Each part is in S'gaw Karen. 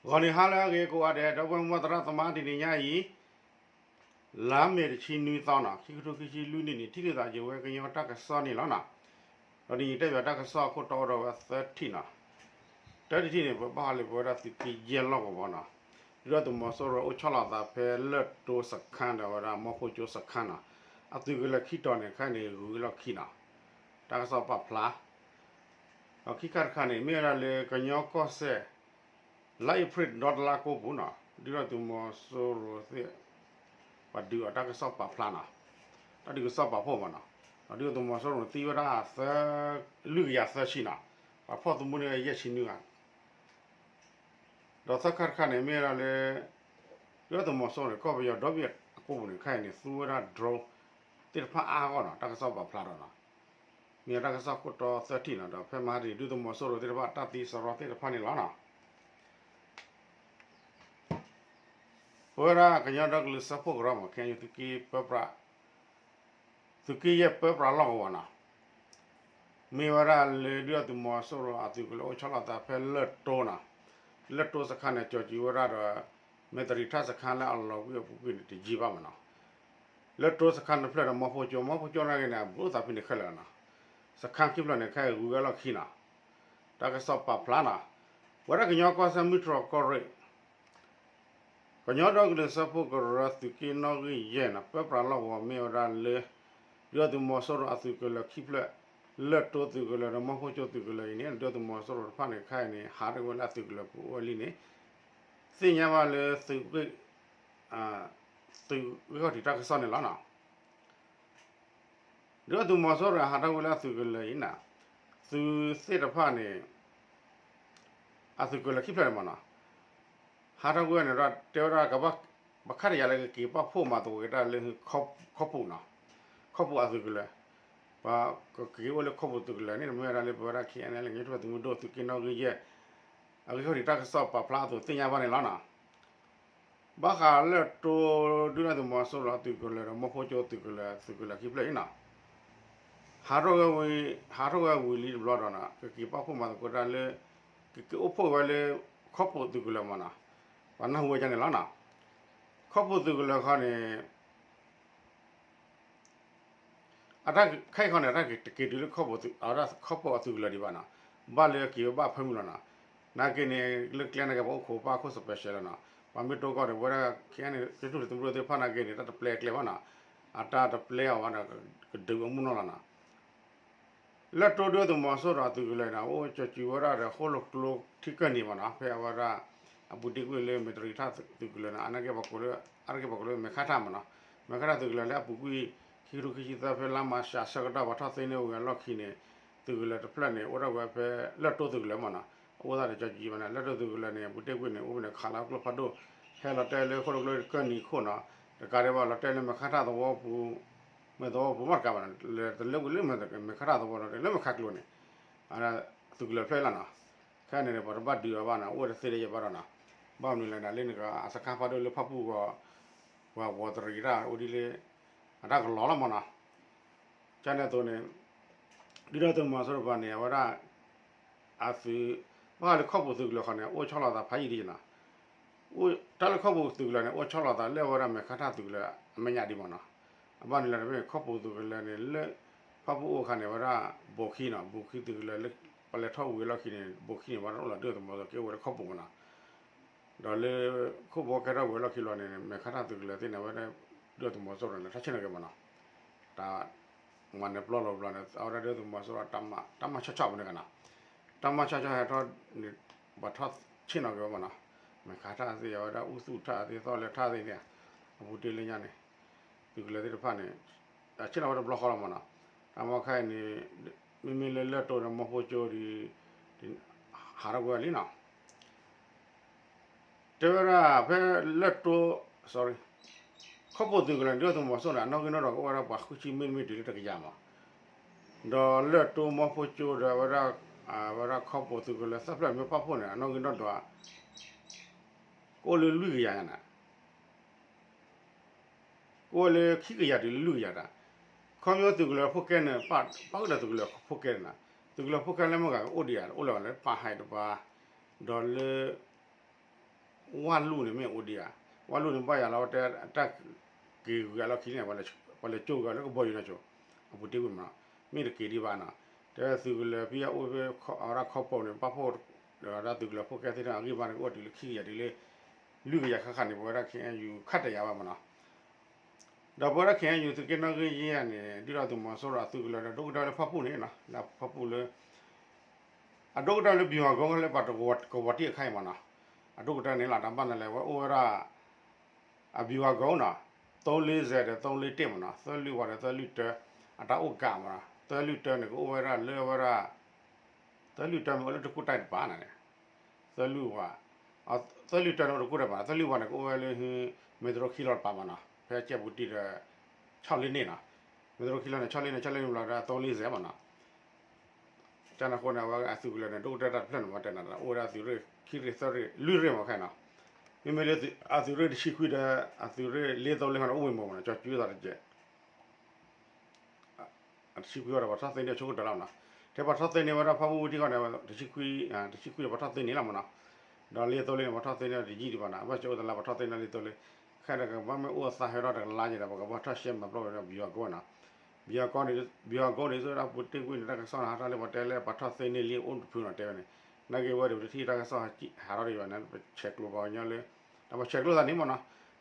ဂီၤနံၤဟါလၢအဂ့ၤကိးဂၤဒဲး ဒီပုၢ်ဝဲၢ်မိၢ်ပၢ်သရၣ်သမါ တနံၤညါအံၤ လါမ့ၤတဆံနွံသီနီၤ ခံကထိခံဆံလွံၢ်နံၣ်န့ၣ် ထံၣ်လိာ်သးယဝဲကညီတၢ်ကစီၣ်န့ၣ်လီၤနီၤ. ဒီးတနံၤအံၤတဲဘၣ်တၢ်ကစီၣ်အခိၣ်တီအိၣ်ဒီးဝဲသၢထံၣ်နီၤ. တၢတထံၣ်န့ၣ် ပဘၣ်ဟးလၢပဝဲဒၣ်သုးက့ယဲၢ်လီၢ်ကဝီၤနီၤ. ဒုၣ်ဒါသုးမီၤစိရိၤအိၣ်ဆီလီၤသးဖဲလၢၢ်တိစခန်း ဒီးဝဲဒၣ်မီၢ်ဖိကၠိစခန်းနီၤ. အသုးကလၢၤခံတီၤန့ၣ် ခဲအံၤန့ၣ် ဂုၤဝဲလီၢ်ခံနီၤ. တၢ်ကစီၣ်ပာ်ဖျါ ဒီးခံခါတခါန့ၣ် မ့ၢ်ဝဲဒၣ်လၢကညီကီၢ်စဲၣ် လါအ့ဖြ့ၣ်ဒီတလါကိးပူၤနီၤ ဒုၣ်ဒါသုးမီၤစိရိၤသ့ၣ် ပှၤဒုးအီၤတၢ်ကစီၣ်ပာ်ဖျါနီၤ. တၢ်ဒုးကစီၣ်ပာ်ဖှိၣ်မးနီၤ. ဒီးဒုၣ်ဒါသုးမီၤစိရိၤန့ၣ် သံဝဲဒၣ်သၢ လွံၢ်ကယၤသၢဆံနီၤ. ပှၤဖီၣ်သမူန့ၣ်ယဲၢ်ဆံနွံဂၤ ဒီးသၢခါတခါန့ၣ် မ့ၢ်ဝဲဒၣ်လၢ ဒုၣ်ဒါသုးမီၤစိရိၤန့ၣ် ကီၢ်ပယီၤဒီဘ့ၣ်အကိပူၤန့ၣ် ခဲအံၤန့ၣ် သူဝဲဒၣ် drone သ့ၣ်တဖၣ်အါဂီၢ်နီၤ တၢ်ကစီၣ်ပာ်ဖျါဒီးနီၤ. မ့ၢ်တၢ်ကစီၣ်ခိၣ်တီသၢထံၣ်နီၤ ဒီးဖဲမဟါတနံၤ ဒုၣ်ဒါသုးမီၤစိရိၤသ့ၣ်တဖၣ်တၢ်သံစရီသ့ၣ်တဖၣ်န့ၣ်လီၤနီၤ. ပဝဲဒၣ်ကညီဒီကလုာ်စၢဖှိၣ်ကရၢမး ခဲအံၤသုးက့ပၢပြး သုးက့ယဲၢ်ပၢပြးလီၢ်ကဝီၤနီၤ. မ့ၢ်ဝဲဒၣ်လၢဒုၣ်ဒါသုးမီၤစိရိၤအသုးကလၢၤအိၣ်ဆီလီၤသးဖဲလၢၢ်တိနီၤ. လၢၢ်တိစခန်းန့ၣ် ကၠီၤကံၤဝဲဒၣ်ဒီး မဲတရံးထၣ်စခန်းလၢအလီၤကွံာ်အပူၤကွံာ်န့ၣ် တယံာ်ဘၣ်မးနီၤ. လၢၢ်တိစခန်းတဖျၢၣ်ဒီးမီၢ်ဖိကၠိ မီၢ်ဖိကၠိနာ်က့န့ၣ် အဘူးသးဖဲန့ၣ်ခဲလၢာ်နီၤ. စခန်းခံဖျၢၣ်န့ၣ် ခဲအံၤဂုၤဝဲလီၢ်ခံနီၤ. တၢ်ကစီၣ်ပာ်ဖျါနီၤ. ပဝဲဒၣ်ကညီကီၢ်စဲၣ်မုၢ်တြီၢ်ကီၢ်ရ့ၣ် ကညီဒီကလုာ်စၢဖှိၣ်ကရၢသုးက့နီၣ်ဂံၢ်ယဲၢ်နီၤ ပၢပြးလီၢ်ကဝီၤမ့ၢ်ဝဲဒၣ်လၢ ဒုၣ်ဒါသုးမီၤစိရိၤအသုးကလၢၤခံဖျၢၣ် လၢၢ်တိသုးကလၢၤဒီးမီၢ်ဖိကၠိသုးကလၢၤအံၤန့ၣ် ဒုၣ်ဒါသုးမီၤစိရိၤတဖၣ်န့ၣ် ခဲအံၤန့ၣ် ဟးထီၣ်ဝဲလၢအသုးကလၢၤပူၤအိၣ်ဝဲလံန့ၣ် သ့ၣ်ညါဘၣ်လၢသုး သုးဂံၢ်ခီၣ်ထံးတၢ်ကစီၣ်န့ၣ်လီၤနီၤ. ဒုၣ်ဒါသုးမီၤစိရိၤဟးထီၣ်ဝဲလၢအသုးကလၢၤအံၤနီၤ သုးသ့ၣ်တဖၣ်န့ၣ် အသုးကလၢၤခံဖျၢၣ်န့ၣ်မးနီၤ ဟးထီၣ်ကွံာ်န့ၣ်ဒီး တဲဝဲဒၣ်ကဘၣ် ပခါတယၤလၢကက့ၤပာ်ဖှိၣ်မၤသကိးက့ၤတၢ်လၢ ခီပူၤနီၤ ခီပူၤအသုးကလၢၤ ပှၤကက့ၤအိၣ်လၢခီပူၤသုးကလၢၤန့ၣ် မ့ၢ်ဝဲဒၣ်လၢပဝဲဒၣ် ခဲအံၤန့ၣ် လၢကညီတဖၣ်သုးမုၢ်ဒိၣ်သုးက့နီၣ်ဂံၢ်ယဲၢ် အဂံၢ်ခီၣ်ထံးတၢ်ကစီၣ်ပာ်ဖျါအသိးသ့ၣ်ညါဘၣ်န့ၣ်လီၤနီၤ. ဘၣ်ဃးလၢၢ်တိဒုၣ်ဒါသုးမီၤစိရိၤအသုးကလၢၤဒီးမီၢ်ဖိကၠိသုးကလၢၤ သုးကလၢၤခံဖျၢၣ်အံၤနီၤ ဟးထီၣ်ဝဲဝံၤ ဟးထီၣ်ဝဲဝံၤလံတဘျီဒီးနီၤ ကက့ၤပာ်ဖှိၣ်မၤသကိးတၢ်လၢ ကက့ၤအိၣ်ဖှိၣ်ဝဲလၢ ခီပူၤသုးကလၢၤမးနီၤ ပှၤနၢ်ဟူဝဲဒ်န့ၣ်လီၤနီၤ. ခီပူၤသုးကလၢၤခီန့ၣ် အတၢ်ခဲအံၤခီန့ၣ် အတၢ်က့ၤတက့ၤတုၤလၢခီပူၤသုး အဝဲဒၣ်ခီပူၤအသုးကလၢၤဒံးဘၣ်နီၤ ဘၣ်လၢက့ၤဝဲဘၣ်ဖၢမုၢ်လီၤနီၤ. နာ်က့န့ၣ် လၢကျဲနာ်က့ ပှၤအိၣ်ခိးပၣ်ခိၣ် special လီၤနီၤ ပှၤမ့ၢ်တိၢ်ကီၢ်ဒီး ပဝဲဒၣ် ခဲအံၤန့ၣ် ကထူၣ်ဖျဲးသုးမုၢ်ဒိၣ်သ့ၣ်တဖၣ်နာ်က့န့ၣ် တၢ်တပျဲကျဲဘၣ်နီၤ အတၢ်တပျဲအီၤဘၣ်ဒီး ကဒုးဝဲမုၢ်နီၢ်လီၤနီၤ. လၢၢ်တိဒုၣ်ဒါသုးမီၤစိရိၤအသုးကလၢၤန့ၣ် အိၣ်ကၠီၤကၠံဝဲဒၣ်ဒီးဃိၣ်လိာ်ကျိထံကၢၢ်နံၤမးနီၤ ဖဲအဝဲဒၣ် အပူၤတ့ၢ်ကွံာ်လၢမဲာ်တရံးထၣ်သုးကလၢၤန့ၣ် အနာ်က့ပှၤကိးလၢ အနာ်က့ပှၤကိးလၢမဲာ်ခါထၣ်မးနီၤ မဲာ်ခါထၣ်သုးကလၢၤလၢအပူၤကွံာ် ခံကထိခံဆံသၢ ဖဲလါမၤၡးဆၢကတီၢ် ပှၤထီၣ်သ့န့ၢ်ဝဲလီၢ်ခံန့ၣ် သုးကလၢၤတဖျၢၣ်န့ၣ် အိၣ်ဒၣ်ဝဲဖဲလၢၢ်တိသုးကလၢၤမးနီၤ အအိၣ်သးဒီးကၠီၤကၠံမးန့ၣ် လၢၢ်တိသုးကလၢၤန့ၣ် အပူၤတ့ၢ်ကွံာ်န့ၣ် အိၣ်ဖဲန့ၣ်ခးလီၤကျိဖးဒိၣ် ဟဲလီၤတဲာ်လၢဃိၣ်လိာ်ကျိကၢၢ်နံၤခိၣ်နီၤ တကးဒံးဘၣ် လီၤတဲာ်လၢမဲာ်ခါထၣ်သဝီပူၤ မဲာ်သဝီပူၤမးတကးဘၣ်နီၤ လၢတလၢကွံာ်လၢမဲာ်ခါထၣ်သဝီဒီး လၢမဲာ်ခါကျိန့ၣ် သုးကလၢၤဖျၢၣ်လီၤနီၤ. ခဲအံၤန့ၣ် ပှၤတဘၣ်ဒုးအီၤဘၣ်နီၤ အိၣ်ဝဲတသ့တယဲၢ်ဘၣ်ဒီးနီၤ ဘၣ်မနုၤလဲၣ်န့ၣ် လၢန့ၣ်က အစခါဖးဒိၣ်လၢဖၣ်ပူၣ်ဂီၤ ပှၤဝီၤတရံးတၢ်အိၣ်ဒ်လၢ အတၢ်ကလီၤလီၤမးနီၤ ကန့ၣ်အသိးန့ၣ် ဒုၣ်ဒါသုးမီၤစိရိၤတဖၣ်န့ၣ် အဝဲဒၣ် အသုး ဘၣ်ဃးလၢခီပူၤသုးကလၢၤခီန့ၣ် အိၣ်ဆီလီၤသးဖးယံာ်ဒ်နီၤ တၢ်လၢခီပူၤသုးကလၢၤန့ၣ် အိၣ်ဆီလီၤသးလၢအဝဲဒၣ်မဲာ်ခါထၣ်သုးကလၢၤအမဲာ်ညါဒံးမးနီၤ အဘၣ်မနုၤလဲၣ်န့ၣ် ခီပူၤသုးကလၢၤန့ၣ် လၢ ဖၣ်ပူၣ်အိၣ်အခါန့ၣ် အဝဲဒၣ် ဘိၤခံနီၤ ဘိၤခံသုးကလၢၤလၢ ပလဲၤထီၣ်ဝံၤအလီၢ်ခံန့ၣ် ဘိၤခံန့ၣ် ဝဲဒၣ်အိၣ်လီၤဒုၣ်ဒါသုးမီၤစိရိၤက့ၤအိၣ်ဝဲလၢခီပူၤမးနီၤ ဒီးလၢ ခိၣ်ဘီကဲထီၣ်ဝံၤအလီၢ်ခံလီၤန့ၣ် မဲာ်ခါထၣ်သုးကလၢၤသ့ၣ်န့ၣ် အဝဲဒၣ် ဒုၣ်ဒါသုးမီၤစိရိၤန့ၣ် လဲၤထီၣ်ဆ့ၣ်နီၤက့ၤမးနီၤ တၢ် မၤနၢၤပျီလီၤဘျီန့ၣ် အဝဲဒၣ်ဒုၣ်ဒါသုးမီၤစိရိၤ တၢ်မၤဆီဆီပူၤန့ၣ်ကနီၤ တၢ်မၤဆီဆီဟဲထီၣ်န့ၣ် ဘၣ်ထီၣ်ဆ့ၣ်နီၤက့ၤဝဲမးနီၤ မဲာ်ခါထၣ်သ့ၣ် အဝဲဒၣ်အူသူၣ်ထၣ်သ့ၣ် သီၣ်လဲၤထၣ်သ့ၣ်န့ၣ် အပူၤတ့ၢ်လၢညါန့ၣ် သုးကလၢၤသ့ၣ်တဖၣ်န့ၣ် ဆ့ၣ်နီၤဝဲတဘျီဃီလီၤမးနီၤ တၢ်မ့ၢ်ခဲအံၤန့ၣ် မ့မ့ၢ်လၢလၢၢ်တိဒီးမီၢ်ဖိကၠိဒီး ဟးထီၣ်ကွံာ်ဝဲလံနီၤ တဲဝဲဒၣ်ဖဲလၢၢ်တိ sorry ခီပူၤသုးကလၢၤန့ၣ် ဒုၣ်ဒါသုးမီၤစိရိၤန့ၣ် အနီၣ်ဂံၢ်နီၣ်ဒွးကအိၣ်ဝဲဒၣ်ပှၤဃုဆံမ့တမ့ၢ်တုၤလၢတကယၤမး ဒီးလၢၢ်တိမီၢ်ဖိကၠိဒီးဝဲဒၣ် ဝဲဒၣ်ခီပူၤသုးကလၢၤသၢဖျၢၣ်မ့ၢ်ပာ်ဖှိၣ်န့ၣ် အနီၣ်ဂံၢ်နီၣ်ဒွး ကအိၣ်လၢလွံၢ်ကယၤညါန့ၣ် ကအိၣ်လၢခံကယၤတုၤလၢလွံၢ်ကယၤတၢ် ခီဖျိသုးကလၢၤဖိကဲန့ၣ် ပာ်ဃုာ်ဒီးသုးကလၢၤဖိကဲန့ၣ် သုးကလၢၤဖိကဲလၢမ့ၢ်ဂၤအိၣ်ဒံးဧါ အိၣ်လၢၤလၢပာ်ဟဲတပၤ ဒီးလၢ ဝၢ်လူၢ်န့ၣ်မ့ၢ်အိၣ်ဒံးဧါ, ဝၢ်လူၢ်န့ၣ်ဘၣ်ယၤလီၤ တဲတၢ်က့ၤဂုာ်အလီၢ်ခံန့ၣ် ပှၤလဲၤကၠိဂုာ်လၢကဘီယူၤနီၤဆိ, အပူၤတ့ၢ်ဝံၤမနီၤ, မ့ၢ်တက့ၤဒံးဘၣ်နီၤ, တဲသုးကလၢၤဖဲအအိၣ်ဖဲ အဝဲဒၣ်ခီပိာ်န့ၣ် ပာ်ဖှိၣ် ဒီးသုးကလၢၤဖိကဲသ့ၣ်တဖၣ်အဂံၢ်ဘါန့ၣ် ကအိၣ်တုၤလၢခံကယၤတုၤလၢ လွံၢ်ကယၤဃၣ်ဃၣ်န့ၣ် ပဝဲဒၣ် ခ့ၣ်အဲၣ်ယူၣ် ခးတယာ်ဘၣ်မနီၤ. ဒီးပဝဲဒၣ် ခ့ၣ်အဲၣ်ယူၣ် သုးက့နီၣ်ဂံၢ်ယဲၢ်န့ၣ် ဒုၣ်ဒါသုးမီၤစိရိၤအသုးကလၢၤဒီး ဒိၣ်ကတၢၢ်လၢဖၣ်ပူၣ်န့ၣ်နီၤ, လၢဖၣ်ပူၣ်လၢ အဒိၣ်ကတၢၢ်လၢ ဗျူဟာကုန်း လၢပှၤကဝီၤတံၢ်အခါအံၤမနီၤ, အဒိၣ်ကတၢၢ်န့ၣ်လီၤ တၢ်ဘၣ်နလဲၣ် ဝဲအိၣ်ဝဲဒၣ် အဗျူဟာကုန်းနီၤ, သုံးလေးဆယ်ဒီး သုံးလေးတစ်မနီၤ, သၢလွံၢ်ဝီဒီးသၢလွံၢ်တၢ အတၢ်အိၣ်ကးမနီၤ, သၢလွံၢ်တၢန့ၣ် ကအိၣ်ဝဲဒၣ်လၢဝဲဒၣ် သၢလွံၢ်တၢမ့ၢ်အိၣ်လၢတကူၣ်တၢ်တပၤန့ၣ်, သၢလွံၢ်ဝီ သၢလွံၢ်တၢန့ၣ်အိၣ်တကူၣ်တၢ်တပၤ, သၢလွံၢ်ဝီန့ၣ် ကအိၣ်ဝဲလၢ မ့ၢ်တရိခံလီၤတပၤမနီၤ, ဖဲကဲပူၤတံၢ်ဒီး ဆီၣ်လ့န့ၣ်နီၤ, မ့ၢ်တရိခံလီၤန့ၣ် ဆီၣ်လ့န့ၣ် ဆီၣ်လ့န့ၣ်ဘျီဒီး သုံးလေးဆယ်မနီၤ. ကန့ၣ်အဃိန့ၣ် အဝဲအသုးကလၢၤန့ၣ် ဒိၣ်ကတၢၢ်တၢ်တဖျၢၣ်န့ၣ် မ့ၢ်တဲနၤ အိၣ်ဝဲဒၣ်သုးရ့ၣ် ခံရ့ၣ်သၢရ့ၣ် လွံၢ်ရ့ၣ်မနီၤ, မ့မ့ၢ်လၢအသုးရ့ၣ်တဆံခွံဒီး အသုးရ့ၣ် လေးသုံးလေး ဃီန့ၣ် အိၣ်ဝဲမနီၤ ကၠီၤကူသးတကဲး အတဆံခွံဝီဒီး ပှၤထီၣ်သ့န့ၢ်ဆိကတၢၢ်လီၤမနီၤ, ထဲပှၤထီၣ်သ့န့ၢ်ဝဲဒၣ်ဖၣ်ပူၣ်ဝံၤထံဃီန့ၣ် တဆံခွံ တဆံခွံဒီး ပှၤထီၣ်သ့န့ၢ်လီၤမနီၤ, ဒီး လေးသုံးလေး န့ၣ် ပှၤထီၣ်သ့န့ၢ်တယံာ်ဒံးဘၣ်နီၤ, အဘၣ်စၢၤအိၣ်တလါ ပှၤထီၣ်သ့န့ၢ် လေးသုံးလေး, ခဲဒီးကဘၣ်မ့ၢ်အိၣ်အသးဟဲထီၣ်တကလါက့ၤဒီး ပကဘၣ်ထီၣ်ရှဲမၤပျီဝဲဒီး ဗျူဟာကုန်းနီၤ, ဗျူဟာကုန်းန့ၣ် ဗျူဟာကုန်းန့ၣ် စ့ၢ်ဝဲဒၣ်ပူၤတ့ၢ်ကွံာ်န့ၣ် တၢ်ကစီၣ်န့ၣ် ဟးထီၣ်လၢပှၤတဲလၢပှၤထီၣ်သ့န့ၢ်လံအိၣ်တဖုနီၤ တဲဝဲန့ၣ်, နာ်က့ဝဲဒီး ပတထံၣ်တၢ်ကစီၣ်ဟးထီၣ်ဒံးဘၣ်န့ၣ် ပဆဲးကျိးပှၤကညီလၢ တၢ်ပှၤဆဲးကျိးသးန့ၣ်မနီၤ,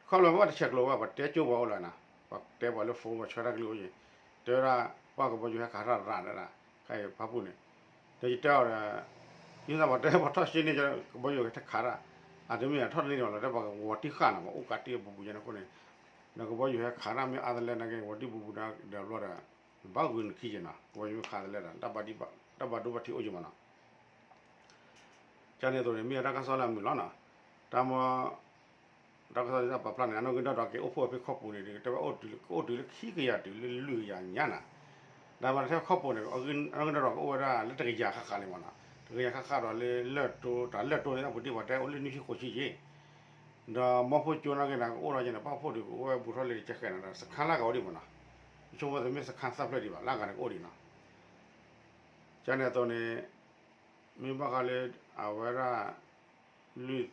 ခီဖျိပှၤတဆဲးကျိးဘၣ် ပှၤတဲကၠိပှၤအိၣ်လီၤနီၤ, ပှၤတဲပှၤလၢ phone ပှၤဆှၢတၢ်ကလုၢ်အိၣ်က့ၤ, တဲဝဲဒၣ် ပှၤကဘီယူၤဟဲခးထီၣ်ရၤန့ၣ်ဒၣ်, ခဲအံၤဖၣ်ပူၣ်န့ၣ်, ဒီးယတဲအီၤဒီး ယသးပှၤတဲပှၤထီၣ်ရှဲန့ၢ် ကဘီယူၤဟဲခးတၢ်, အတမ့ၢ်အထီၣ်တန့ၢ်ဒံးဘၣ်လီၤ တဲပှၤကဝီၤတံၢ်ဃာ်နီၤ ပှၤအိၣ်ကးတံၢ်အပူၤပူၤညါန့ၣ်အဃိန့ၣ်, ဒီးကဘီယူၤဟဲခးတၢ် မ့ၢ်အါတလဲၣ်နာ်က့ ကဝီၤတံၢ်ပူၤပူၤဒီးဘျီဒီး ဘၣ်ဂုာ်နခံက့ၤနီၤ ကဘီယူၤမ့ၢ်ခးတလဲၣ်ဒီး တၢ်ဘၣ်ဒိဘၣ်ထံးအိၣ်က့ၤမနီၤ ကန့ၣ်အသိးန့ၣ် မ့ၢ်ဝဲတၢ်ကစီၣ်လၢအမုာ်လီၤနီၤ, တၢ်မ့ၢ် တၢ်ကစီၣ်ဒ်တၢ်ပာ်ဖျါန့ၣ် အနီၣ်ဂံၢ်ဒီးက့ၤအိၣ်ဖှိၣ်ဝဲဖဲခီပူၤန့ၣ် တဲဝဲအိၣ်တုၤလၢခံကယၤတုၤလၢလွံၢ်ကယၤညါနီၤ, ဒီးမ့ၢ်ထဲခီပူၤန့ၣ် အနီၣ်ဂံၢ်ဒီးက့ၤအိၣ်ဝဲဒၣ်လၢတကယၤဃၣ်ဃၣ်လံမနီၤ, တကယၤဃၣ်ဃၣ်ဒီးလၢလၢၢ်တိ တၢ်လၢၢ်တိန့ၣ် အပူၤတ့ၢ်ပှၤတဲအိၣ်လၢနွံဆံဃိးဆံက့ၤ ဒီးမီၢ်ဖိကၠိနာ်က့န့ၣ် ကအိၣ်ထီၣ်က့ၤန့ၣ် ပာ်ဖှိၣ်ဒုးကအိၣ်ဝဲဘူးထီၣ်လၢတကဲဃဲၤန့ၣ်ဒီး စခါလၢအဂၤအိၣ်ဒံးမနီၤ, ယဆိကမိၣ်တမ့ၢ်စခါသၣ်ဖျၢၣ်ဒံးဘၣ် လၢအဂၤန့ၣ်ကအိၣ်ဒံးနီၤ, ကန့ၣ်အသိးန့ၣ် မ့ၢ်ဘၣ်ဃးလၢ အဝဲဒၣ် လွံၢ်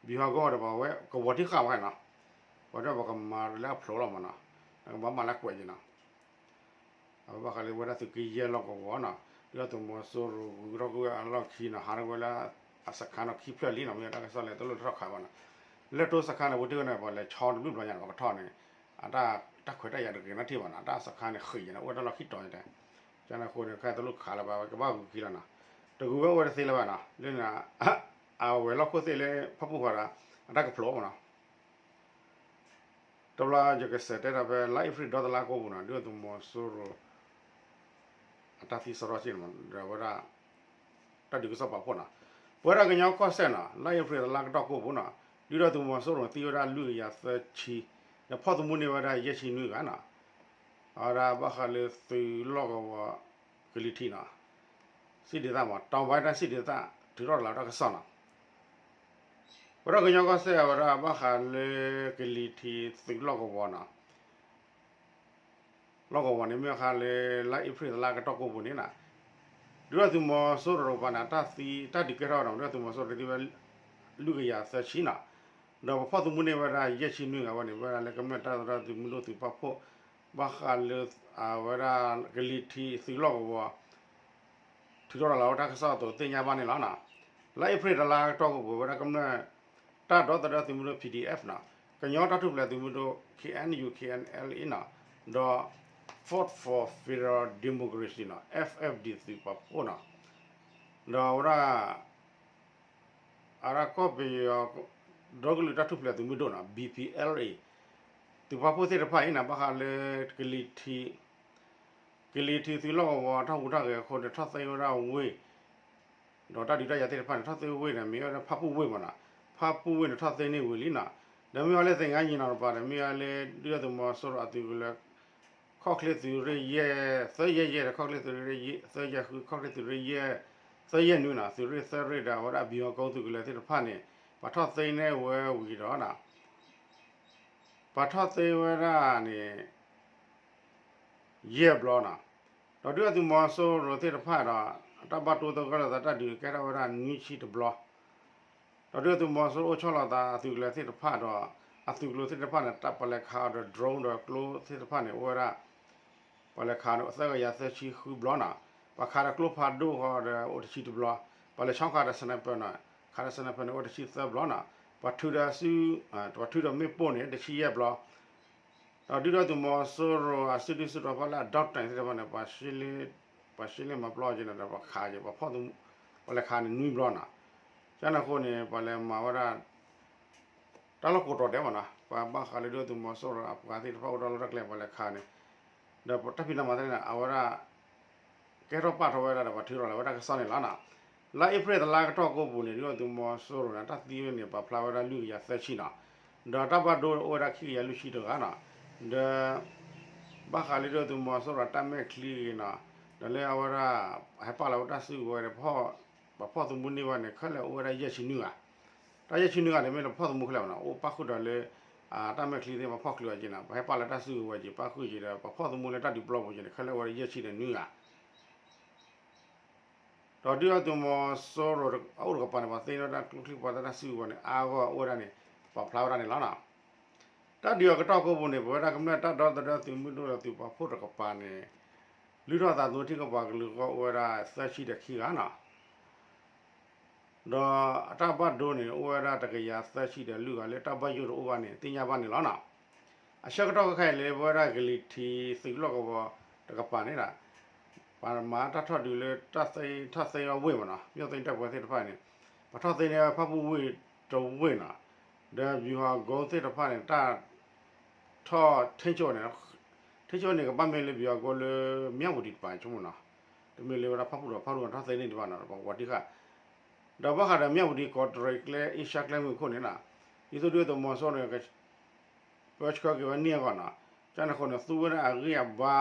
ဗျူဟာကုန်းဒီး ပှၤဝဲကဝီၤတံၢ်ဃာ်ဝဲနီၤ, ပှၤဒီးပှၤကမၤလၢအဖျိလီၤမနီၤ, ကဘၣ်မၤလၢကွဲးက့ၤနီၤ အဝဲဘၣ်ဃးလၢဝဲဒၣ်သုးက့ယဲၢ်လီၢ်ကဝီၤနီၤ, ဒုၣ်ဒါသုးမီၤစိရိၤဂုၤထီၣ်ကွံာ်ဝဲအလီၢ်ခံနီၤ, ဟးထီၣ်ဝဲလၢအစခါနီၤ ခံဖျၢၣ်လံနီၤ, မ့ၢ်တၢ်ကစီၣ်လၢတလိၣ်ထီၣ်ခးဘၣ်နီၤ, လၢၢ်တိစခါန့ၣ် ပူၤတ့ၢ်ဝဲန့ၣ် ပှၤလဲၤဆီတဘျုးဘျီညါန့ၣ် ပှၤကထီၣ်န့ၣ် အတၢ်ခွဲးတၢ်ယာ်တဂ့ၤနီတထံၣ်ဘၣ်နီၤ, တၢ်စခါန့ၣ်ဃ့ၢ်ယဲန့ၣ် အိၣ်ဝဲတၢ်လီၢ်ခံတီၤယဲတဲ, ကန့ၣ်အဃိန့ၣ် ခဲတလိၣ်ခးလၢၤဘၣ် ကဘၣ်ဂုၤခံလီၤနီၤ, တဂုၤဝဲအိၣ်ဝဲတသ့လၢၤဘၣ်နီၤ, လၢန့ၣ် အဝဲၤလီၢ်ခိၣ်သ့ၣ်လၢဖၣ်ပူၣ်ဃီဒီး အတၢ်ကဖျိးမနီၤ တဘျီယကစးတဲဒီးဖဲလါအ့ဖြ့ၣ်ဒီသလါကိးပူၤနီၤ, ဒုၣ်ဒါသုးမီၤစိရိၤ အတၢ်သံစရီစ့ၢ်နီၤ, ဒီးအဝဲဒၣ် တၢ်ဒုးကစီၣ်ပာ်ဖှိၣ်နီၤ, ပဝဲဒၣ်ကညီကီၢ်စဲၣ်နီၤ, လါအ့ဖြ့ၣ်တလါကတီၢ်ကိးပူၤနီၤ, ဒုၣ်ဒါသုးမီၤစိရိၤသံဝဲဒၣ်လွံၢ်ကယၤသၢဆံ, ဒီးဖီၣ်သမူန့ၢ်ဝဲဒၣ်ယဲၢ်ဆံနွံဂၤနီၤ, အဝဲဒၣ်ဘၣ်ဃးလၢသုးလီၢ်ကဝီၤ ကလံၤထံးနီၤ စံၣ်ဒ့သၣ်မး တောင်ပိုင်းတိုင်းစံၣ်ဒ့သၣ် ထုးထီၣ်တလးဝဲတၢ်ကစီၣ်နီၤ, ပဝဲဒၣ်ကညီကီၢ်စဲၣ် အဝဲဒၣ်ဘၣ်ဃးလၢကလံၤထံးသုးလီၢ်ကဝီၤနီၤ, လီၢ်ကဝီၤန့ၣ် မ့ၢ်ဘၣ်ဃးလၢ လါအ့ဖြ့ၣ်တလါကတီၢ်ကိးပူၤန့ၣ်နီၤ, ဒုၣ်ဒါသုးမီၤစိရိၤတကပၤန့ၣ် တၢ်သံတၢ်ဒုးကဲထီၣ်ဒီး ဒုၣ်ဒါသုးမီၤစိရိၤသံဝဲ လွံၢ်ကယၤသၢဆံနီၤ, ဒီးပဖီၣ်သမူန့ၢ်ဝဲဒၣ်ယဲၢ်ဆံနွံဂၤဝဲန့ၣ် ဝဲဒၣ်လၢကမျၢၢ်တၢ်သဒၢသုးမုၢ်ဒိၣ်သုးပာ်ဖှိၣ် ဘၣ်ဃးလၢ အဝဲဒၣ်ကလံၤထံးသုးလီၢ်ကဝီၤ ထုးထီၣ်တလးဝဲတၢ်ကစီၣ်အသိးသ့ၣ်ညါဘၣ်န့ၣ်လီၤနီၤ. လါအ့ဖြ့ၣ်တလါကတီၢ်ကိးပူၤ ဝဲဒၣ်ကမျၢၢ် တၢ်ဒီသဒၢသုးမုၢ်ဒိၣ် P D F နီၤ, ကညီတၢ်ထူၣ်ဖျဲးသုးမုၢ်ဒိၣ် K N U K N L A နီၤ, ဒီး Force for Federal Democracy နီၤ F F D သုးပာ်ဖှိၣ်နီၤ, ဒီးဝဲဒၣ် အဝဲဒၣ်ကီၢ်ပယီၤ ဒီကလုာ်တၢ်ထူၣ်ဖျဲးသုးမုၢ်ဒိၣ်နီၤ B P L A သုးပာ်ဖှိၣ်သ့ၣ်တဖၣ်အံၤန့ၣ် ဘၣ်ဃးလၢ ကလံၤထံး ကလံၤထံးသုးလီၢ်ကဝီၤ တၢ်ဟူးတၢ်ဂဲၤအဃိန့ၣ် ထီၣ်သ့ဝဲဒၣ်ဝ့ၢ် ဒီးတၢ်ဒုးတၢ်ယၤသ့ၣ်တဖၣ်န့ၣ် ထီၣ်သ့ဝ့ၢ်န့ၣ် မ့ၢ်ဝဲဒၣ်ဖၣ်ပူၣ်ဝ့ၢ်မးနီၤ, ဖၣ်ပူၣ်ဝ့ၢ်န့ၣ် ထီၣ်သ့န့ၢ်ဝံၤလံနီၤ, ဒီးမ့ၢ်ဝဲလၢသ့ၣ်ညါယံၤနီၤတပၤဒီး မ့ၢ်ဝဲလၢ ဒုၣ်ဒါသုးမီၤစိရိၤအသုးကလၢၤ ခီၣ်ချ့သုးရ့ၣ်ယဲၢ် သၢယဲၢ်ယဲၢ်ဒီး ခီၣ်ချ့သုးရ့ၣ် သၢယဲၢ်ဃု ခီၣ်ချ့သုးရ့ၣ်ယဲၢ် သၢယဲၢ်နွံနီၤ, သုးရ့ၣ်သၢရ့ၣ်ဒီး အဝဲဒၣ်ဘံဟီၣ်ကိသုးကလၢၤသ့ၣ်တဖၣ်န့ၣ် ပှၤထီၣ်သ့န့ၢ်ဝဲဝံၤဒီးနီၤ ပှၤထီၣ်သ့ဝဲဒၣ်န့ၣ် ယဲၢ်ဘျီနီၤ, ဒီးဒုၣ်ဒါသုးမီၤစိရိၤသ့ၣ်တဖၣ်ဒီး အတၢ်ဘၣ်တိသဂၢၢ်လိာ်သးတၢ်ဒုးကဲထီၣ်ဝဲဒၣ်နွံဆံတဘျီ, ဒီး ဒီးဒုၣ်ဒါသုးမီၤစိရိၤအိၣ်ဆီလီၤသးအသုးကလၢၤသ့ၣ်တဖၣ်ဒီး အသုးကလၢၤသ့ၣ်တဖၣ်န့ၣ် တၢ်ပှၤလဲၤခးအီၤဒီး drone ဒီးကျိသ့ၣ်တဖၣ်န့ၣ် အိၣ်ဝဲဒၣ် ပှၤလဲၤခးန့ၣ် သၢကယၤသၢဆံဃုဘျီနီၤ, ပှၤခးဒီးကျိဖးဒိၣ်ဃီဒီးအိၣ်တဆံတဘျီ, ပှၤလဲၤဆီခးဒီး sniper နီၤ, ခးဒီး sniper န့ၣ် အိၣ်တဆံသၢဘျီနီၤ, ပှၤထုးဒီးစု ပှၤထုးဒီးမ့ၣ်ပိၢ်န့ၣ် တဆံယဲၢ်ဘျီ ဒီးဒုၣ်ဒါသုးမီၤစိရိၤအစုဒုၣ်စုတီၤဖီလာ်အ doctrine သ့ၣ်တဖၣ်န့ၣ် ပှၤရှ့လ့မၤပျီက့ၤန့ၣ်ဒီး ပှၤခးက့ၤ ပှၤဖီၣ်သမူ ပှၤလဲၤခးန့ၣ်နွံဘျီနီၤ, ကန့ၣ်အဃိန့ၣ် ပှၤလဲၤမၤဝဲဒၣ် တၢ်လီၢ်ကိးတီၤဒဲးမးနီၤ, ပှၤဘၣ်ဃးလၢဒုၣ်ဒါသုးမီၤစိရိၤအပှၤသ့ၣ်တဖၣ်အိၣ်တၢ်လီၢ်တၢ်ကျဲပှၤလဲၤခးန့ၣ်, ဒီးတၢ်ဖံးတၢ်မၤသ့ၣ်န့ၣ် အဝဲဒၣ် ကဲထီၣ်ပာ်ထီၣ်ဝဲဒၣ်ဒီးပှၤထုးထီၣ်လီၤဝဲဒၣ်တၢ်ကစီၣ်န့ၣ်လီၤနီၤ. လါအ့ဖြ့ၣ်တလါကတီၢ်ကိးပူၤန့ၣ် ဒုၣ်ဒါသုးမီၤစိရိၤန့ၣ် တၢ်သံဝဲန့ၣ် ပာ်ဖျါဝဲဒၣ်လွံၢ်ကယၤသၢဆံနီၤ, ဒီးတၢ်ဘၣ်ဒိအိၣ်ဝဲဒၣ်ခံကယၤလွံၢ်ဆံတဂၤနီၤ, ဒီး ဘၣ်ဃးလၢဒုၣ်ဒါသုးမီၤစိရိၤတၢ်မဲာ်ချံဂ့ၤနီၤ, ဒီးလၢအဝဲဒၣ် ဟဲပာ်လီၤဝဲတၢ်စုကဝဲၤဒီး ပှၤဖီၣ်သမူန့ၢ်ဘၣ်န့ၣ် ခဲလၢာ်အိၣ်ဝဲဒၣ်ယဲၢ်ဆံနွံဂၤ, တၢ်ယဲၢ်ဆံနွံဂၤန့ၣ် မ့ၢ်လၢပှၤဖီၣ်သမူခဲလၢာ်ဘၣ်နီၤ, အိၣ်ပၣ်ဃုာ်ဒီးလၢ တၢ်မဲာ်ချံသ့ၣ် ပှၤဖီၣ်ချုးအီၤက့ၤနီၤ, ပှၤဟဲပာ်လီၤတၢ်စုကဝဲၤက့ၤ ပၣ်ဃုာ်က့ၤဒီး ပှၤဖီၣ်သမူလၢတၢ်ဒုးပျီပူၤက့ၤန့ၣ် ခဲလၢာ်အိၣ်ဝဲဒၣ်ယဲၢ်ဆံဒီးနွံဂၤ ဒီးဒုၣ်ဒါသုးမီၤစိရိၤအအိၣ်တကပၤန့ၣ် ပှၤသ့န့ၢ်ဝဲဒၣ်ကျိချံပှၤသၣ်တၢ်စုကဝဲၤန့ၣ် အါဂီၢ်အိၣ်ဝဲဒၣ်န့ၣ် ပာ်ဖျါဝဲဒၣ်န့ၣ်လီၤနီၤ. တၢ်ဒုးအကတီၢ်ကိးပူၤန့ၣ် ပဝဲဒၣ်ကမျၢၢ်တၢ်ဒီသဒၢသုးမုၢ်ဒိၣ်ဒီးသုးပာ်ဖှိၣ်တကပၤန့ၣ် လုၢ်ထီၣ်သးသမူထံကပၤကလုာ်အဂီၢ်အိၣ်ဝဲဒၣ်သၢဆံဒီးခံဂၤနီၤ. ဒီးအတၢ်ဘၣ်ဒိန့ၣ် အိၣ်ဝဲဒၣ်တကယၤသၢဆံဒီးလွံၢ်ဂၤ လၢတၢ်ဘၣ်ယိၣ်တအိၣ်ဘၣ်န့ၣ် သ့ၣ်ညါဘၣ်န့ၣ်လီၤနီၤ. အဆၢကတီၢ်ခဲအံၤလၢပဝဲဒၣ်ကလံၤထံးသုးလီၢ်ကဝီၤတကပၤန့ၣ်ဒီး ပှၤမၤတၢ်ထီၣ်ဒုးလၢတၢ်သ့ထီၣ်သ့ဝဲဝ့ၢ်မးနီၤ, မ့ၢ်သ့တၢ်ပှဲၤသ့ၣ်တဖၣ်န့ၣ် ပှၤထီၣ်သ့န့ၢ်ဝဲဖၣ်ပူၣ်ဝ့ၢ်တဝ့ၢ်နီၤ, ဒီး ဗျူဟာကုန်း သ့ၣ်တဖၣ်န့ၣ် တၢ် ထီၣ်ထိန်းချုပ် န့ၣ်, ထိန်းချုပ် န့ၣ် ကဘၣ်မ့ၢ်လၢ ဗျူဟာကုန်း လၢ မြဝတီ တပၤဆိကမိၣ်နီၤ, တမ့ၢ်လၢဝဲဒၣ်ဖၣ်ပူၣ်ဒီးဖၣ်ပူၣ်ထီၣ်သ့န့ၢ်တဘၣ်နီၤ, ပှၤဝီၤတံၢ်ဃာ် ဒီးဘၣ်ဃးဒီး မြဝတီ ကော့တရံးကျဲ အ့ရှါကျဲမုၢ်ခိၣ်န့ၣ်နီၤ, ဒ်သိးဒုၣ်ဒါသုးမီၤစိရိၤန့ၣ် ပၢဆှၢက့ၤဝဲန့ၢ်အဂီၢ်နီၤ, ကန့ၣ်အဃိန့ၣ် သူဝဲဒၣ်အဂံၢ်အဘါ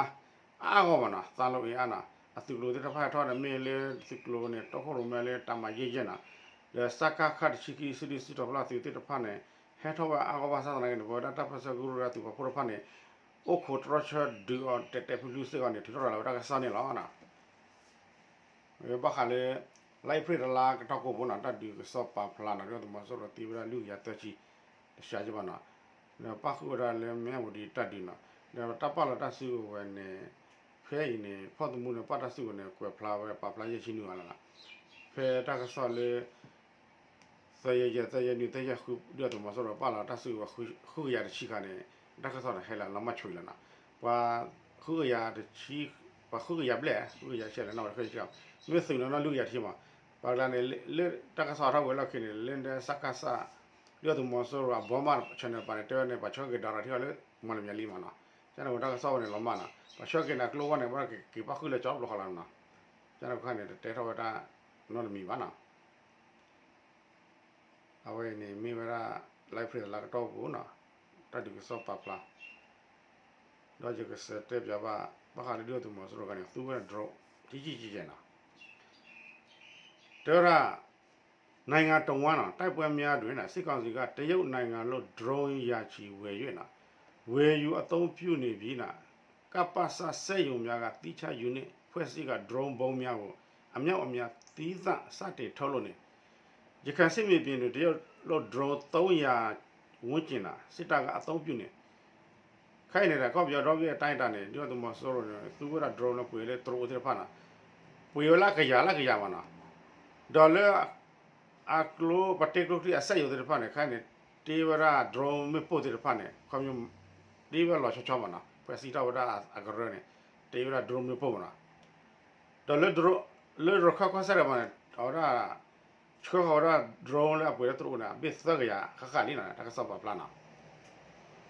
အါဂီၢ်မးနီၤ, သးလိအ့ၣ်အါနီၤ, အသုးကျိၤသ့ၣ်တဖၣ်ဟဲထီၣ်ဒီးမ့ၢ်လၢသုးကျိၤန့ၣ် တီခိၣ်ရိၣ်မဲလၢတၢ်မၤယဲၢ်ယဲၢ်နီၤ, ဒီးစကခ တဆံခံ စုဒုၣ်စုတီၤဖီလာ်သုးသ့ၣ်တဖၣ်န့ၣ် ဟဲထီၣ်ဝဲအါဂီၢ်ဘၣ်ဆၣ်သနာ်က့န့ၣ် ပဝဲဒၣ်တၢ်ပၢဆှၢကရူၢ်ဒီးသုးပာ်ဖှိၣ်တဖၣ်န့ၣ် အိၣ်ခိးတြီဆၢဒုးအီၤတဲာ်တဲာ်ဖျုးဖျုးစ့ၢ်ကီးန့ၣ် ထုးထီၣ်ရၤလီၤဝဲတၢ်ကစီၣ်န့ၣ်လီၤ. ဘၣ်ဃးလၢ လါအ့ဖြ့ၣ်တလါကတီၢ်ကိးပူၤနီၤ တၢ်ဒုးကစီၣ်ပာ်ဖျါနီၤ ဒုၣ်ဒါသုးမီၤစိရိၤသံဝဲဒၣ်လွံၢ်ကယၤသၢဆံ တဆံးဘၣ်နီၤ, ဒီးပၣ်ဃုာ်ဝဲဒၣ်လၢ မြဝတီ တၢ်ဒုးနီၤ, ဒီးတၢ်ပာ်လီၤတၢ်စုကဝဲၤန့ၣ် ဖဲအံၤန့ၣ် ဖီၣ်သမူန့ၣ် ပာ်တၢ်စုကဝဲၤန့ၣ် ကွဲးဖျါဝဲ ပာ်ဖျါယဲၢ်ဆံနွံဂၤလီၤနီၤ, ဖဲတၢ်ကစီၣ်လၢ သၢယဲၢ်ယဲၢ် သၢယဲၢ်နွံ သၢယဲၢ်ဃု ဒုၣ်ဒါသုးမီၤစိရိၤပာ်လီၤတၢ်စုကဝဲၤ ဃုကယၤတဆံခါန့ၣ် တၢ်ကစီၣ်န့ၣ်ဟဲလီၤလီၤမၢ်ဆိးလီၤနီၤ, ပှၤ ဃုကယၤတဆံ ပှၤဃုကယၤဘျဲၣ် ဃုကယၤဆဲးလဲၣ်နီၤ ဝဲတဃုဆံ မ့ၢ်သုးနီၤနီၤ လွံၢ်ကယၤတဆံမး, ပှၤကျါန့ၣ် လၢတၢ်ကစီၣ်ထီၣ်ဝဲလီၢ်ခံန့ၣ် လၢဒဲစကစ ဒုၣ်ဒါသုးမီၤစိရိၤအဘီမး channel တပၤန့ၣ် တဲဝဲန့ၣ် ပှၤဆှၢက့ၤဒီးထံၣ်အီၤလၢ မီၢ်လမၠဲၣ်လံမးနီၤ, ကန့ၣ်ဝဲတၢ်ကစီၣ်ဝဲန့ၣ်လီၤမၢ်နီၤ ပှၤဆှၢက့ၤန့ၣ် အကျိဝဲန့ၣ် ဘၣ်က့ၤပၣ်ဃုာ်လၢကၠီဖျိဃီလီၤနီၤ, ကန့ၣ်ခါန့ၣ် တတဲထီၣ်ဝဲတၢ်နီတမံၤဘၣ်နီၤ. အဝဲအံၤန့ၣ်မ့ၢ်ဝဲဒၣ် လါအ့ဖြ့ၣ်တလါကတီၢ်ပူၤနီၤ, တၢ်ဒုးကစီၣ်ပာ်ဖျါ ဒီးယကစံးတဲပၠးဘၣ် ဘၣ်ဃးလၢဒုၣ်ဒါသုးမီၤစိရိၤတဂၤန့ၣ် သူဝဲဒၣ် drone ကံကံကံကဲနီၤ, တဲဝဲဒၣ် နိုင်ငံတော်တဝန်းနီၤ တိုက်ပွဲများတွင် စစ်ကောင်စီက တရုတ်နိုင်ငံလုပ် drone ရာချီဝယ်ယူ ဝယ်ယူအသုံးပြုနေပြီး ကပစ စက်ရုံများက သီးခြားယူနစ် ဖွဲ့စည်းကာ drone ဗုံးများကို အမြောက်အများ သီးသန့် စတင်ထုတ်လုပ်နေ ရခိုင်စစ်မြေပြင်တွင် တရုတ်လုပ် drone သုံးရာ ဝန်းကျင်သာ စစ်တပ်က အသုံးပြုနေ ခဲအံၤန့ၣ်ဒီး ကီၢ်ပယီၤဒီဘ့ၣ်အတၢ်အံၤတၢ်န့ၣ် ဒုၣ်ဒါသုးမီၤစိရိၤန့ၣ် သူဝဲဒၣ် drone လၢပှ့ၤလၢတရူးအိၣ်သ့ၣ်တဖၣ်နီၤ, ပှ့ၤဝဲလၢအကယၤလၢအကယၤမးနီၤ, ဒီးလၢ အကျိ ပှၤတ့ကျိချံအစက်ရုံသ့ၣ်တဖၣ်န့ၣ် ခဲအံၤန့ၣ် တ့ဝဲဒၣ် drone မ့ၣ်ပိၢ်သ့ၣ်တဖၣ်န့ၣ် ခီဖျိ တ့ဝဲလီၤဆီဆီမးနီၤ, ဖဲစံးထီၣ်ဝဲဒၣ်အကရၢန့ၣ် တ့ဝဲဒၣ် drone မ့ၣ်ပိၢ်မးနီၤ, ဒီးလၢ လၢရခၢၣ်ကီၢ်စဲၣ်တဖၣ်န့ၣ် အဝဲဒၣ် ဆှၢဃီၤဝဲဒၣ် drone လၢအပှ့ၤလၢတရူးန့ၣ် အဘ့ၣ်သၢကယၤဃၣ်ဃၣ်လံနီၤ တၢ်ကစီၣ်ပာ်ဖျါနီၤ,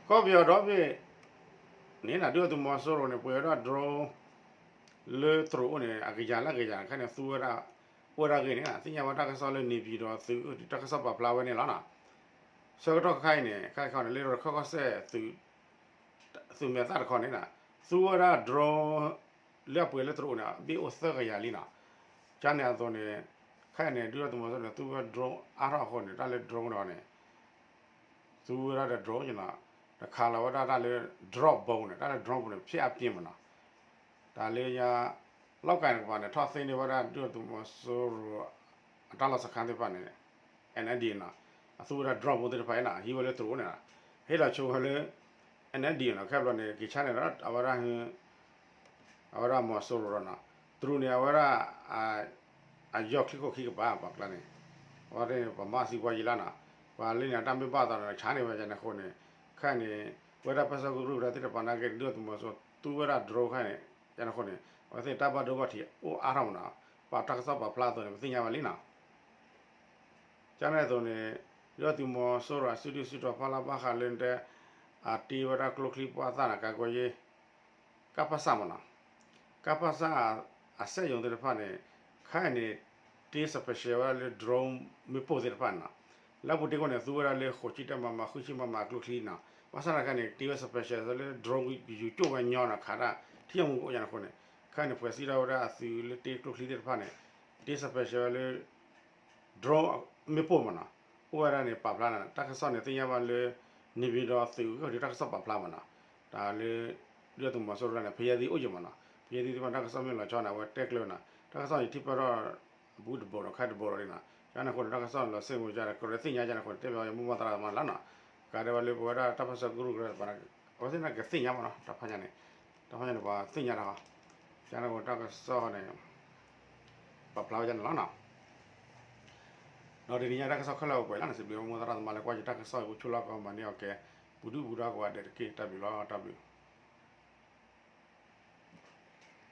ကီၢ်ပယီၤဒီဘ့ၣ်န့ၣ် ဒုၣ်ဒါသုးမီၤစိရိၤန့ၣ် ပှ့ၤဝဲဒၣ် drone လၢတရူးအိၣ်န့ၣ် အကယၤလၢအကယၤ ခဲအံၤန့ၣ် သူဝဲဒၣ် အိၣ်ဝဲဒၣ်ဂ့ၢ်န့ၣ် သ့ၣ်ညါဝဲတၢ်ကစီၣ်လၢ နေပြည်တော် သုး တၢ်ကစီၣ်ပာ်ဖျါဝဲန့ၣ်လီၤနီၤ, ဆၢကတီၢ်ခဲအံၤန့ၣ် ခဲအံၤန့ၣ် လၢရခၢၣ်ကီၢ်စဲၣ် သုးမဲာ်သၣ်တခီန့ၣ် သူဝဲဒၣ် drone လၢအပှ့ၤလၢတရူးန့ၣ် ဘ့ၣ်အိၣ်သၢကယၤလံနီၤ, ကန့ၣ်အသိးန့ၣ် ခဲအံၤန့ၣ် ဒုၣ်ဒါသုးမီၤစိရိၤန့ၣ် သူဝဲ drone အါထီၣ်အဃိန့ၣ် တၢ်လၢ drone ဒီးန့ၣ် သူဝဲဒၣ်ဒီး drone နီၤ, ဒီးခးလီၤဝဲဒၣ်တၢ်လၢ drone ပူၤန့ၣ် တၢ်လၢ drone ပူၤန့ၣ် ဖျဲအပြင်းမးနီၤ, တၢ်လၢညါ လောက်ကိုင် တကပၤန့ၣ် ထီၣ်သ့န့ၢ်ဝဲဒၣ်ဒုၣ်ဒါသုးမီၤစိရိၤ အတၢ်လီၢ်စခန်းသ့ၣ်တဖၣ်န့ၣ် NLD နီၤ, အသူဝဲဒၣ် drone ဖိသ့ၣ်တဖၣ်အံၤနီၤ ဟံးဝဲလၢတရူးန့ၣ်နီၤ, ဟ့ၣ်လီၤဆိဝဲလၢ NLD နီၤ, ခဲဘျီန့ၣ် က့ၤဆါန့ၣ်ဒီး အဝဲဒၣ် အဝဲဒၣ်မီၤစိရိၤဒီးနီၤ, တရူးန့ၣ် အဝဲဒၣ် အယီၢ်ချံခိၣ်ခံကပၤ ပှၤကျါန့ၣ်, အဝဲန့ၣ် ပှၤမၤသံကွၢ်ယံာ်လီၤနီၤ, ပှၤလၢန့ၣ် တၢ်မ့ၢ်ဘၣ်သးန့ၣ် ဆါန့ၢ်ဝဲကန့ၣ်အဃိန့ၣ်, ခဲအံၤန့ၣ် ပဝဲဒၣ်တၢ်ပၢဆှၢကရူၢ်ကရၢသ့ၣ်တဖၣ်နာ်က့ ဒုၣ်ဒါသုးမီၤစိရိၤသူဝဲဒၣ် drone ခဲအံၤန့ၣ် ကန့ၣ်အဃိန့ၣ် အဝဲသ့ၣ်တၢ်ဘၣ်ဒိဘၣ်ထံးအိၣ်အါထီၣ်မးနီၤ, ပာ်တၢ်ကစီၣ်ပာ်ဖျါအသိးန့ၣ် ပသ့ၣ်ညါဝဲလံနီၤ. ကန့ၣ်အသိးန့ၣ် ဒုၣ်ဒါသုးမီၤစိရိၤအစုဒုၣ်စုတီၤဖီလာ်ဘၣ်ဃးလၢတဲ အတ့ဝဲဒၣ်ကျိချံပှၢ်သၣ်န့ၣ် ကၤကွဲယ့ ကပစ မးနီၤ, ကပစ အစက်ရုံသ့ၣ်တဖၣ်န့ၣ် ခဲအံၤန့ၣ် တ့ special ဝဲဒၣ်လၢ drone မ့ၣ်ပိၢ်သ့ၣ်တဖၣ်န့ၣ်နီၤ, လၢအပူၤတ့ၢ်အဃိန့ၣ် သူဝဲဒၣ်လၢ ဃိးဆံတၢ မမ ဃုဆံ မမ အကျိချံနီၤ, ဘၣ်ဆၣ်သနာ်က့န့ၣ် တ့ဝဲ special လၢ drone ယူၤကၠိၣ်ဝဲညီနီၤ ခးဒၣ် ထံၣ်အမူကအိၣ်ညါန့ၣ်အဃိန့ၣ်, ခဲအံၤန့ၣ် ဖှဲးစံးထီၣ်ဝဲဒၣ်အသုးလၢတ့ကျိချံသ့ၣ်တဖၣ်န့ၣ် တ့ special ဝဲလၢ drone မ့ၣ်ပိၢ်မးနီၤ, အိၣ်ဝဲဒၣ်န့ၣ် ပာ်ဖျါန့ၣ် တၢ်ကစီၣ်န့ၣ် သ့ၣ်ညါဘၣ်လၢ နေပြည်တော် သုးက့ၢ်ခီၣ်ထံးတၢ်ကစီၣ်ပာ်ဖျါမးနီၤ, တၢ်လၢ ဒုၣ်ဒါသုးမီၤစိရိၤန့ၣ် ဖယဲသံအိၣ်ယံၤမးနီၤ, ဖယဲသံသ့ၣ်တဖၣ်န့ၣ် တၢ်ကစီၣ်မ့ၢ်လီၤဆီန့ၣ် အဝဲတဲကျၢၤနီၤ, တၢ်ကစီၣ်န့ၣ် ထံၣ်ပၢၢ်ထီၣ် အဘူးတဘိးဒီး ခဲတဘိးဒီးလံနီၤ, ကန့ၣ်အဃိန့ၣ် တၢ်ကစီၣ်န့ၣ် လီၤစ့ၢ်ကီးကဒီး ကရၢသ့ၣ်ညါကန့ၣ်အဃိန့ၣ် တဲဘၣ်မိၢ်ပၢ်သရၣ်သမါလီၤနီၤ, ကဒီးဝဲလၢပဝဲဒၣ်တၢ်ပၢဆှၢကရူၢ်ကရၢတပၤန့ၣ် အဝဲသ့ၣ်န့ၣ်ကသ့ၣ်ညါမးနီၤ, တၢ်ဖးညါန့ၣ်, တၢ်ဖးညါန့ၣ် ပှၤသ့ၣ်ညါတၢ်ဟီ, ကန့ၣ်အဃိတၢ်ကစီၣ်န့ၣ် ပာ်ဖျါဝဲဒၣ်န့ၣ်လီၤနီၤ. ဒီးတနံၤညါတၢ်ကစီၣ်ခဲလၢာ်အိၣ်ပှဲၤလံန့ၣ် စံးဘျုးမိၢ်ပၢ်သရၣ်သမါလၢကွၢ်ယတၢ်ကစီၣ်အံၤ အိၣ်ဆိးလီၤကီးမၤန့ၢ်အီၤကဲ ပူၤဒုၣ်ပူၤဒါကိးဂၤဒဲးတက့ၢ်. တၢ်ဘျုးလီၤ, တၢ်ဘျုး.